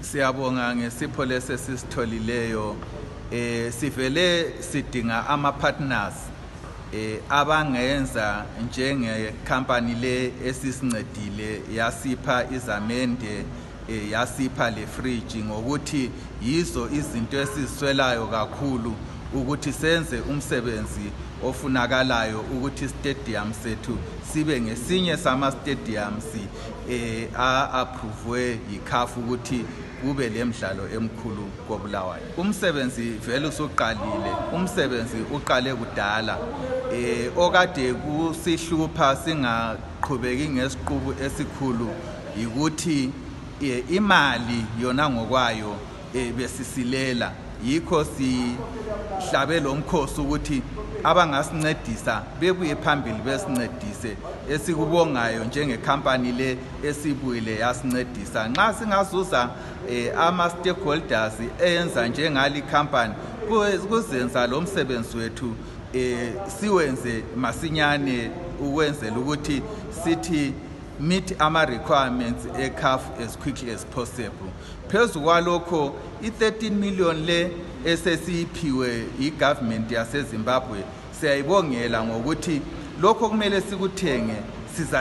Siyabonga ngesipho lesesisitholileyo sivele sidinga ama partners abangenza njenge company le esisincedile yasipha izamende yasipha le fridge ngokuthi yizo izinto esiziswelayo kakhulu ukuthi senze umsebenzi ofunakalayo ukuthi stadium sethu sibe ngesinye sama stadiums approve yiCAF ukuthi kube lemidlalo emkhulu koBulawayo. Umsebenzi vele usuqalile, umsebenzi uqale kudala okade kusihlupha singaqhubeki ngesiqubu esikhulu ukuthi imali yona ngokwayo besisilela yikho sihlabe lomkhosi ukuthi abangasincedisa bebuye phambili besincedise esikubongayo njenge company le esibuyile yasincedisa nxa singazuza ama stakeholders eyenza njengali company kuzenza lo msebenzi wethu siwenze masinyane ukwenzela ukuthi sithi meet ama requirements eCAF as quickly as possible. Phezu kwalokho i13 million le esesiphiwe igovernment yaseZimbabwe siyayibongela ngokuthi lokho kumele sikuthenge